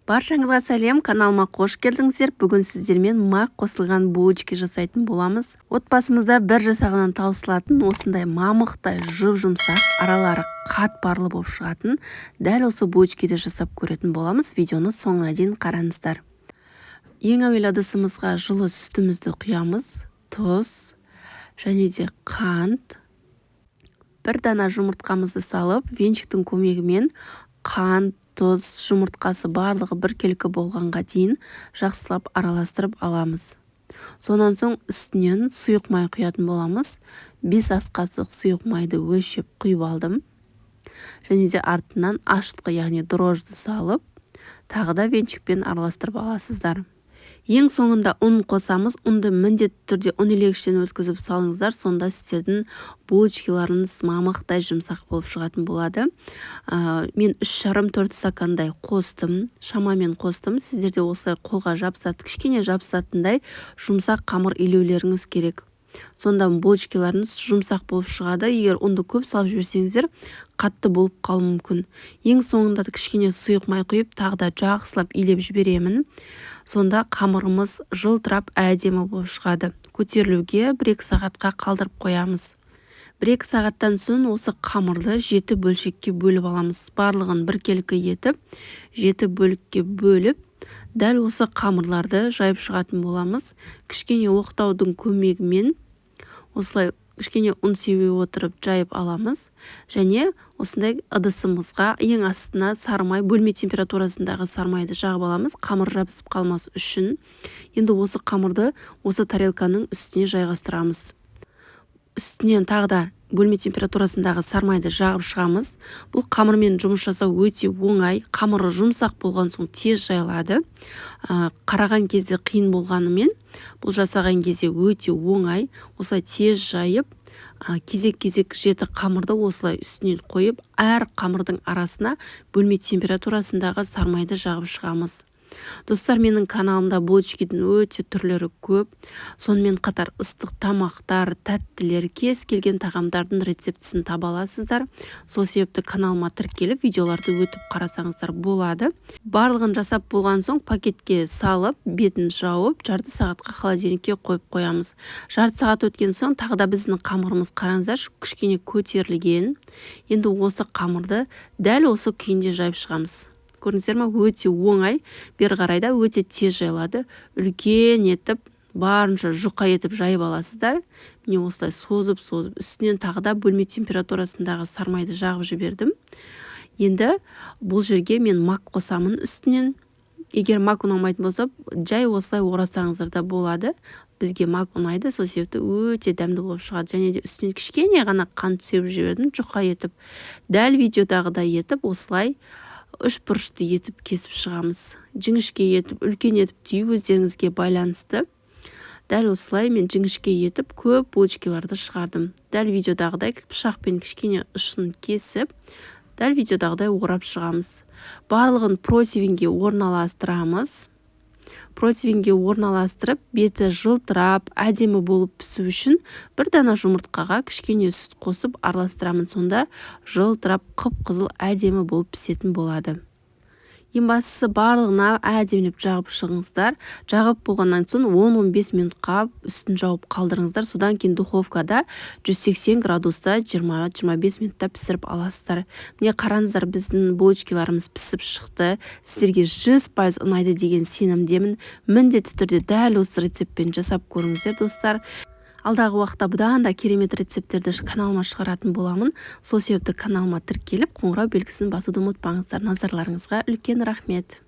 Баршаңызға сәлем, каналыма қош келдіңіздер. Бүгін сіздермен мак қосылған булочки жасайтын боламыз. Отбасымызда бір жасағынан таусылатын, осындай мамықтай жұп-жұмсақ, аралары қатпарлы болып шығатын дәл осы булочкиді жасап көретін боламыз. Видеоны соңына дейін қараңыздар. Ең әуелі ыдысымызға жылы сүтімізді құямыз, тұз және де қант, бір дана жұмыртқамызды салып, венчиктің көмегімен қант, тұз, жұмыртқасы барлығы біркелкі болғанға дейін жақсылап араластырып аламыз. Сонан соң үстінен сұйық май құятын боламыз. 5 ас қасық сұйық майды өлшеп құйып алдым. Және де артынан ашытқы, яғни дрожжды салып, тағы да венчикпен араластырып аласыздар. Ең соңында ұн қосамыз. Ұнды міндетті түрде ұн илегіштен өткізіп салыңыздар, сонда сіздердің булочкиларыңыз мамықтай жұмсақ болып шығатын болады. Мен 3,5-4 стакандай қостым, шамамен қостым. Сіздер де осылай қолға жабысады, кішкене жабысатындай жұмсақ қамыр илеулеріңіз керек. Сонда булочкиларыңыз жұмсақ болып шығады. Егер ұнды көп салып жіберсеңіздер, қатты болып қалуы мүмкін. Ең соңында кішкене сұйық май құйып, тағы да жақсылап илеп жіберемін. Сонда қамырымыз жылтырап, әдемі болып шығады. Көтерілуге 1-2 сағатқа қалдырып қоямыз. 1-2 сағаттан соң осы қамырды жеті бөлшекке бөліп аламыз. Барлығын біркелкі етіп, жеті бөлікке бөліп, дәл осы қамырларды жайып шығатын боламыз. Кішкене оқтаудың көмегімен осылай кішкене ұн себе отырып жайып аламыз. Және осындай ыдысымызға ең астына сары май, бөлме температурасындағы сары майды жағып аламыз, қамыр жабысып қалмас үшін. Енді осы қамырды осы тарелканың үстіне жайғастырамыз. Үстінен тағы да бөлме температурасындағы сары майды жағып шығамыз. Бұл қамырмен жұмыс жасау өте оңай. Қамыры жұмсақ болған соң, тез жайылады. Қараған кезде қиын болғанымен, бұл жасаған кезде өте оңай. Осылай тез жайып, кезек-кезек жеті қамырды осылай үстінен қойып, әр қамырдың арасына бөлме температурасындағы сары майды жағып шығамыз. Достар, менің каналымда булочкидің өте түрлері көп. Сонымен қатар ыстық тамақтар, тәттілер, кез келген тағамдардың рецептісін таба аласыздар. Сол себепті каналыма тіркеліп, видеоларды өтіп қарасаңыздар болады. Барлығын жасап болған соң, пакетке салып, бетін жауып, жарты сағатқа холодильникке қойып қоямыз. Жарты сағат өткен соң, тағы да біздің қамырымыз, қараңыздаршы, кішкене көтерілген. Енді осы қамырды дәл осы күйінде жайып шығамыз. Көрдіңіздер ма, өте оңай. Бері қарай да өте тез жайылады. Үлкен етіп, барынша жұқа етіп жайып аласыздар. Міне, осылай созып созып, үстінен тағы да бөлме температурасындағы сары майды жағып жібердім. Енді бұл жерге мен мак қосамын үстінен. Егер мак ұнамайтын болса, жай осылай орасаңыздар да болады. Бізге мак ұнайды, сол себепті өте дәмді болып шығады. Және де үстінен кішкене ғана қант сеуіп жібердім. Жұқа етіп, дәл видеодағыдай етіп, осылай үш бұрышты етіп кесіп шығамыз. Жіңішке етіп, үлкен етіп түю өздеріңізге байланысты. Дәл осылай мен жіңішке етіп көп булочкиларды шығардым. Дәл видеодағыдай пышақпен кішкене ұшын кесіп, дәл видеодағыдай орап шығамыз. Барлығын противеньге орналастырамыз. Противеньге орналастырып, беті жылтырап, әдемі болып пісу үшін бір дана жұмыртқаға кішкене сүт қосып араластырамын. Сонда жылтырап, қып-қызыл, әдемі болып пісетін болады. Ең бастысы, барлығына әдемілеп жағып шығыңыздар. Жағып болғаннан соң 10-15 минутқа үстін жауып қалдырыңыздар. Содан кейін духовкада 180 градуста 20-25 минутта пісіріп аласыздар. Міне, қараңыздар, біздің булочкиларымыз пісіп шықты. Сіздерге 100% ұнайды деген сенімдемін. Міндетті түрде дәл осы рецептпен жасап көріңіздер, достар. Алдағы уақытта бұдан да керемет рецепттерді каналыма шығаратын боламын. Сол себепті каналыма тіркеліп, қоңырау белгісін басуды ұмытпаңыздар. Назарларыңызға үлкен рахмет.